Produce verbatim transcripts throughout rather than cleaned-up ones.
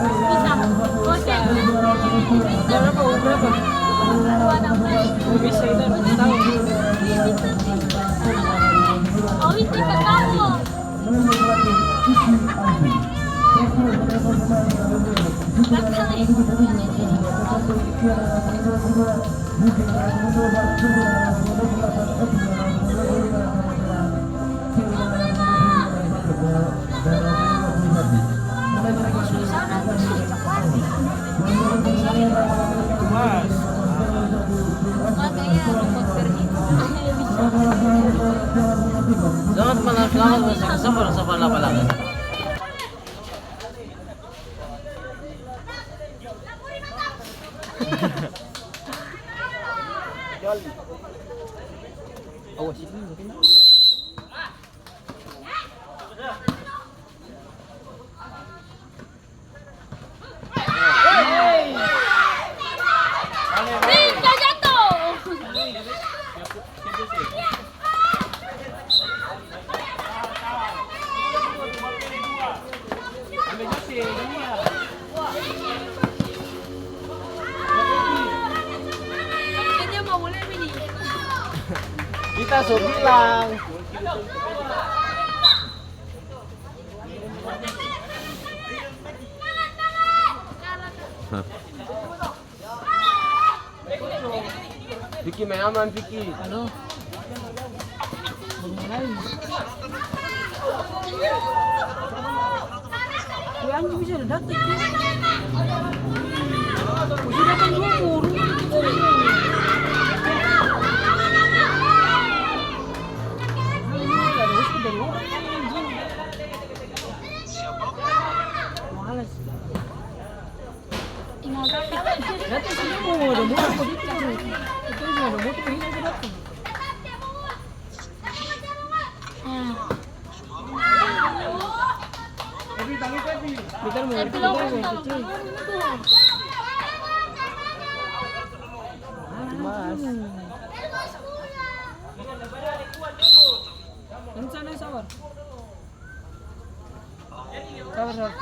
Bisa. Goceng. Berapa, berapa? Bisa, kita belum tahu. Oh, itu bisa tahu. Selamat malam, selamat malam. Sabar, sabar, sabar, sabar. Awas, ini mungkin. Wih, jatuh. Kita so bilang. Vicky main aman, Vicky. Halo. Belum mulai. Weh, anjing bisa ada datang. Bisa datang dulu, rumah kita dulu. Ada hospital, anjing. Malas. Datang sini, mau ada motor, mau datang. Itu mau ada motor, ini mau datang. Kita mau, kita mau, kita mau. Mas. Ini sana sabar. Sabar, sabar.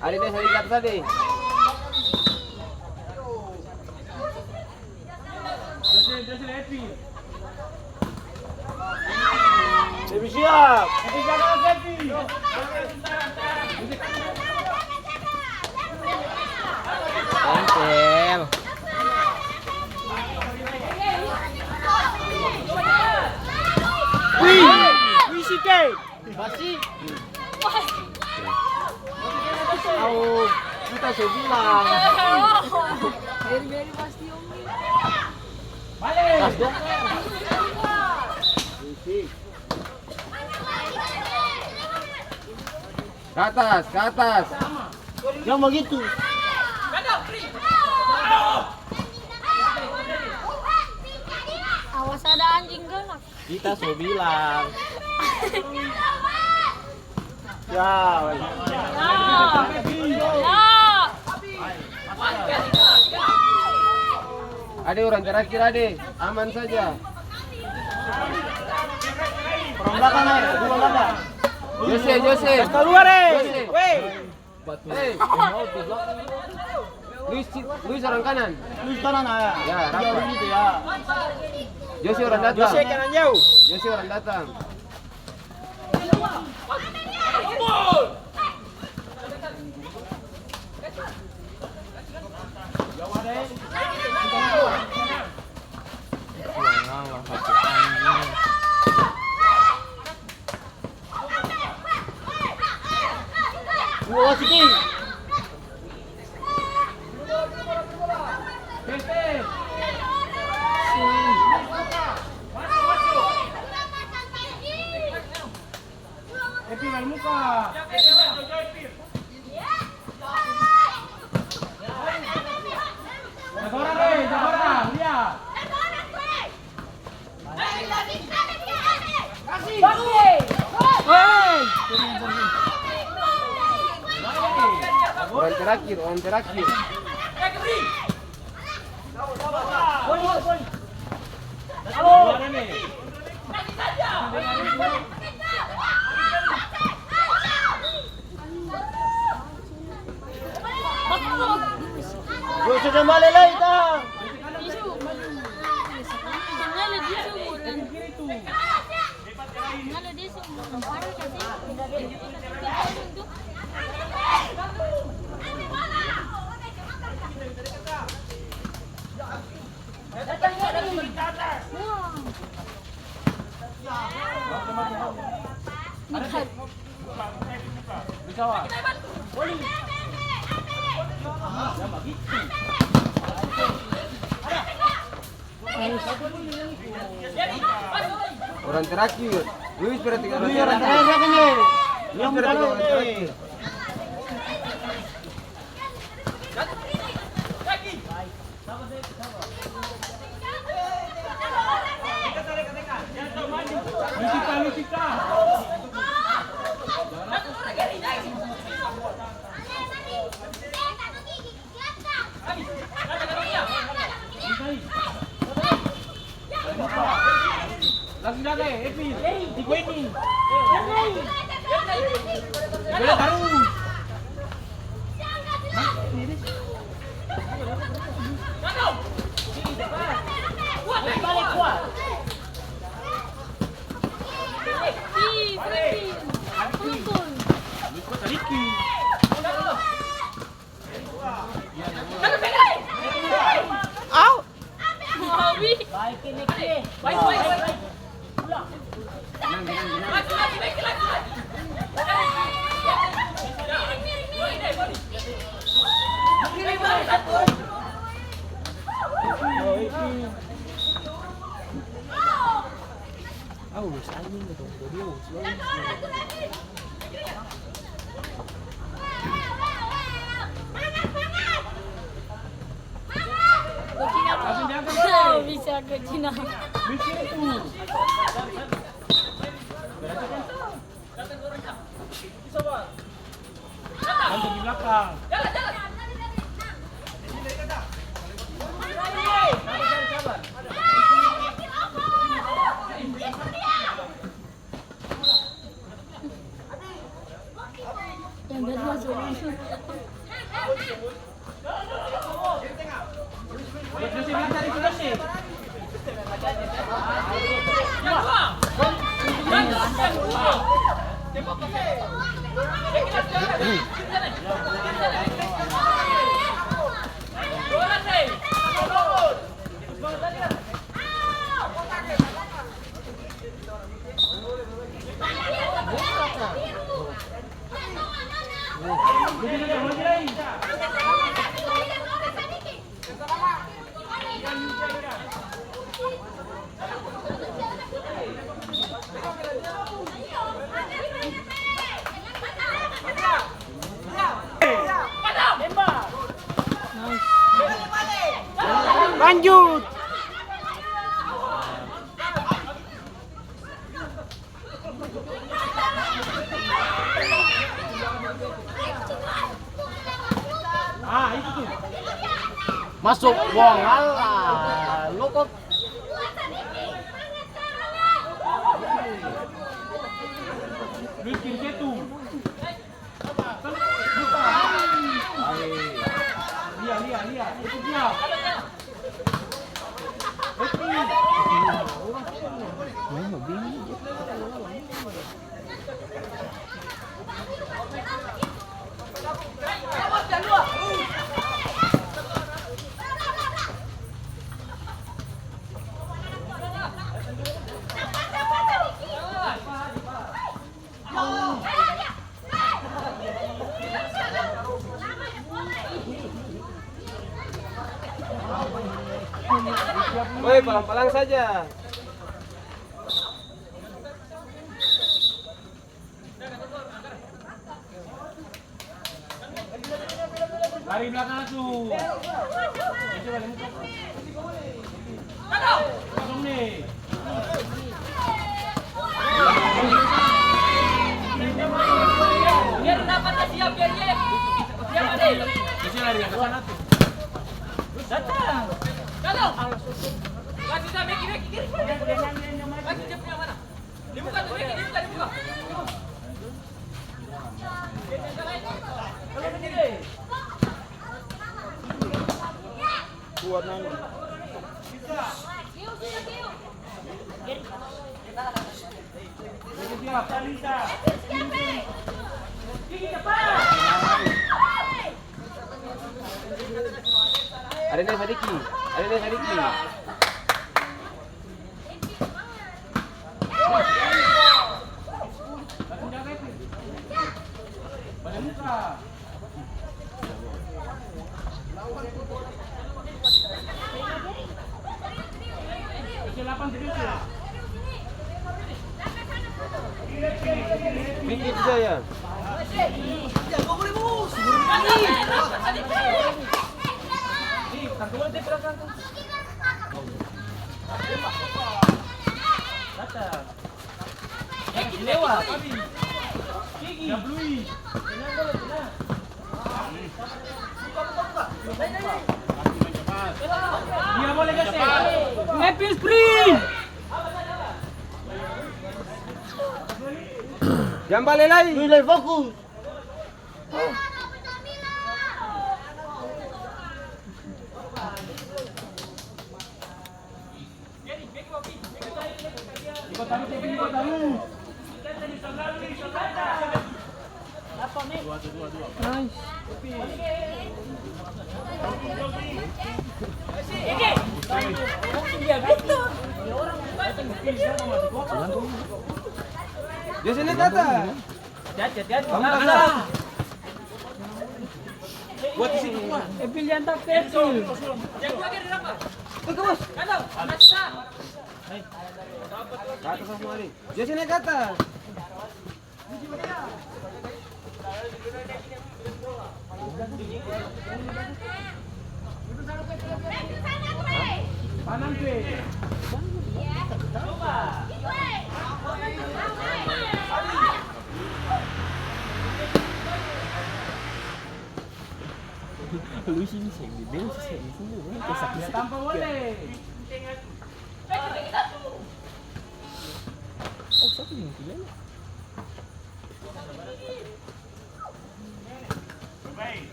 Ade, deh, saya ikat tadi. Lebih siap. Tempel. Wih, wih, Sike. Basi. Au, kita so bilang. Beri, beri, pasti, Om. Balik. Ke atas, ke atas. Jang bagitu. Awas ada anjing galak. Kita so bilang. Ya, weh. Ya. Ya. Ade orang terakhir, Ade. Aman saja. Orang belakang, eh. Dua belakang. Jose, Jose. Keluar, eh. Jose. Weh. Hei. Luis, Luis orang kanan. Luis kanan, ah, ya. Ya, rapat. Jauh begitu, ya. Jose orang datang. Jose kanan jauh. Jose orang datang. Dua wasit, eh. Jaga orang, eh, jaga orang, lihat. Orang terakhir, orang terakhir. Boli, boli. Boli. Boli. Kembali lai, ta. Orang terakhir. Luis berarti kan orang terakhir. Luis berarti kan orang terakhir. Langsung jaga, eh, Epi. Di gua ini. Bela tarus. Balik, kuat. Ih, Epi. Ampun. Au. Au, anjing, katong dua-dua, Bisa ke Cina. Bantu di belakang. Yang tadi masuk. Lanjut. Ah, itu tuh. Masuk gong, alah, lokot. Luis Kirketu. Lia, lia, lia. Itu dia. Woi, palang-palang saja. Lari blakang langsung. Kosong nih. Biar dapat siap, biar dia. Siap, Ade. Bisa lari ke sana tuh. Datang. Datang. Kasih dia, Meki, Meki, kiri. Kasih dia punya mana? Dibuka tuh, Meki, dibuka, dibuka. Kalau begini. Ada nai sadiki, ada nai sadiki. Bikin saya. Happy sprint! Jang bale lai. Wih, lai fokus. Di sini, Tata. Hati-hati, hati-hati. Kamu, Tata. Buat di sini, Mak. Epil, jangan tak, Epil. Tuh, ke bos. Ke atas, Mas Mali. Dia sini ke atas. Kanan, Pi. Lu sini, seng di bel, seng di sini, lu kasih sakit. Tampa boleh. Oh, siapa yang pilih?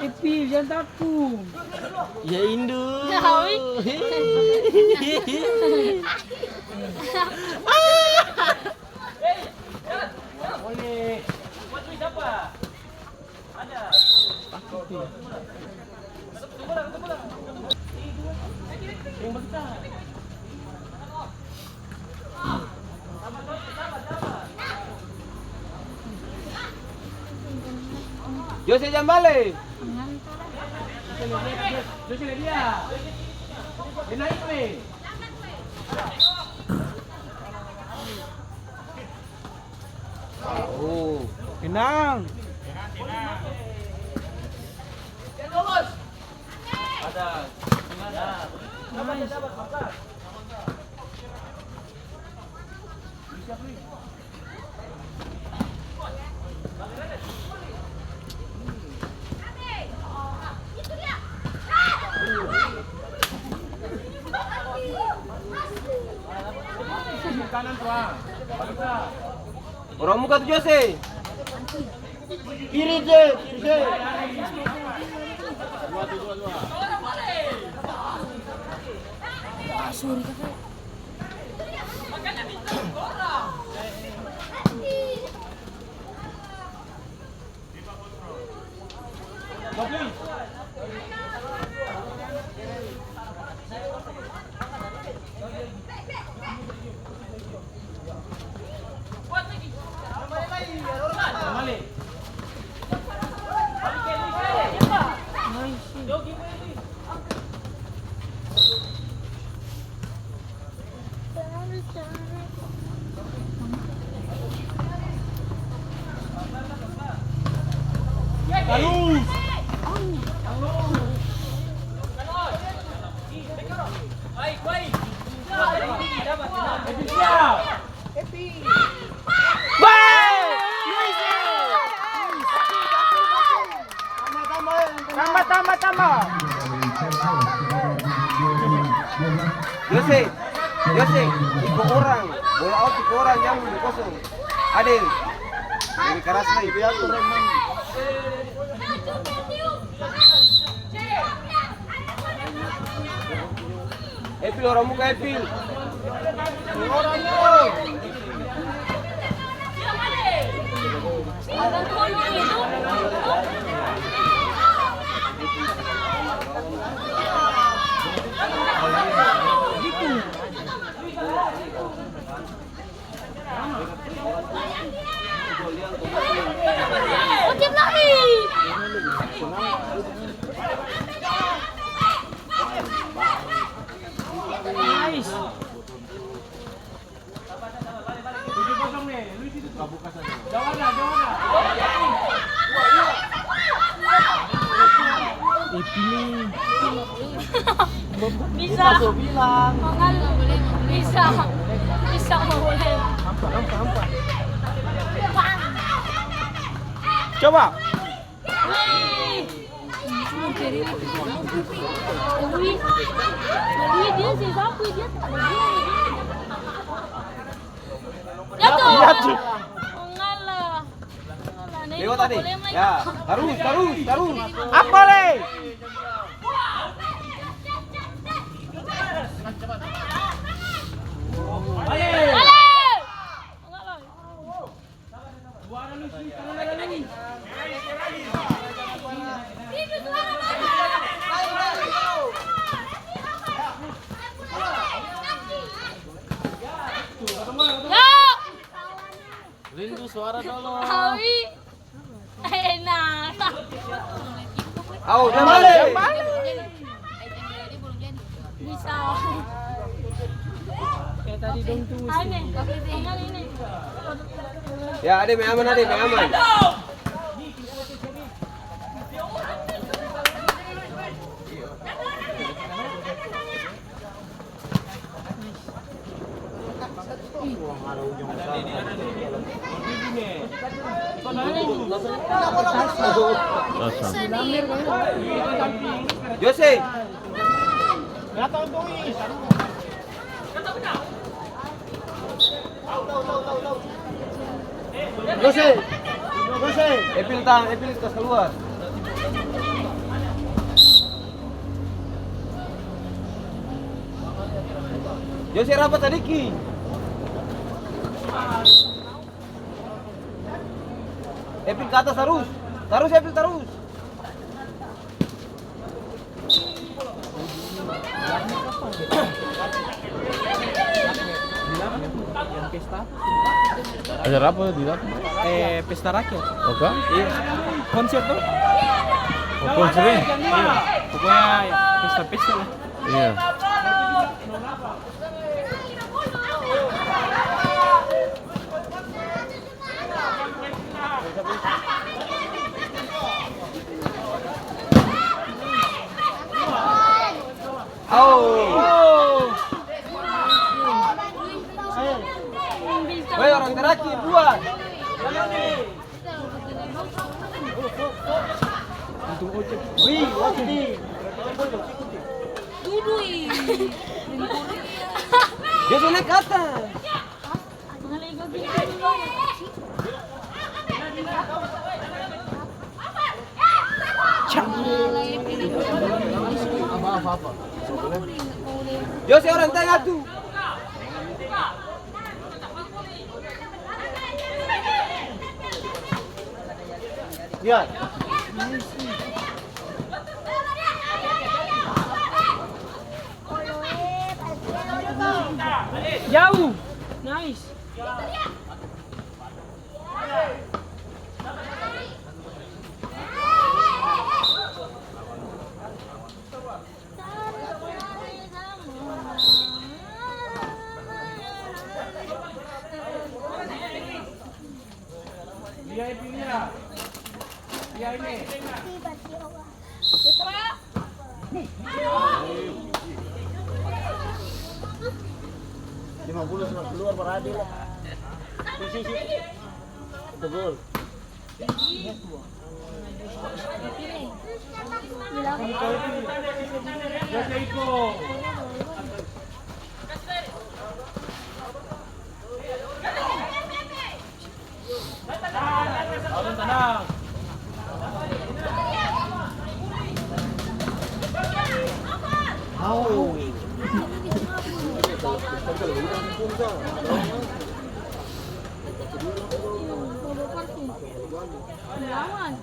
Epi, jangan takut. Ya, Indu. Tahu, ih. Jose Jambale. Jose Ledia. Dia naik, weh. Oh. Tenang. Orang muka tu, Jose. Kiri, je, kiri, je. Ah, sorry, kakak. Tambah, tambah, tambah. Yose, Yose, iko orang, bola out iko orang, jang kosong. Ade, lebih keras lai. Epil, orang muka, Epil. Bisa. Bisa. Bisa, boleh. Coba. Jatuh. Jatuh. Lewat tadi. Ya, tarus, tarus, tarus. Apa le? Rindu suara dolo. Awi. Enak. Au, jang bale. Bisa. Kayak tadi dong tuh. Aneh. Tinggal ini. Ya, ade me aman, ade me aman. Jose. Jose, Jose. Epil tang, Epil kas kaluar. Jose rapat sadiki. Epil ka atas tarus. Tarus, Epil, tarus. Acara apa di dalam? Eh, pesta rakyat. Oke. Iya. Konser tuh. Oh, konser ini? Iya. Pokoknya ya, pesta-pesta lah. Iya. Au. Weh, orang terakhir, dua. Wih, wajib nih. Dudui. Dia sudah naik ke atas. Jose orang tengah tu. Lihat. Jauh. Nice. Lima puluh sudah keluar, berarti lah. Isi, isi. Itu gol. Lawan.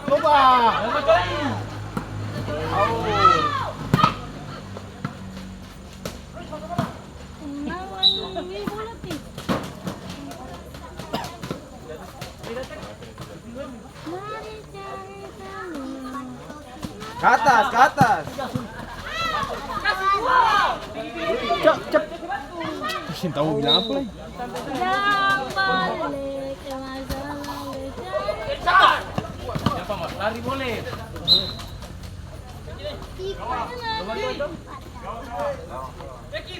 Coba. Ka atas, ka atas. Cep, cep. Seng tau bilang apa lai. Jang bale ke masalah le. Lari boleh.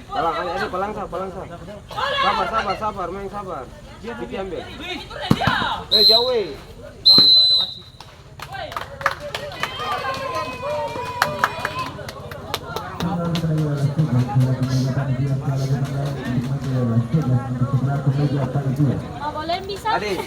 Palang, ade, ade, palang sa, palang sa. Sabar, sabar, sabar, maeng sabar. Piki ambe. Eh, jauh, eh. Ade,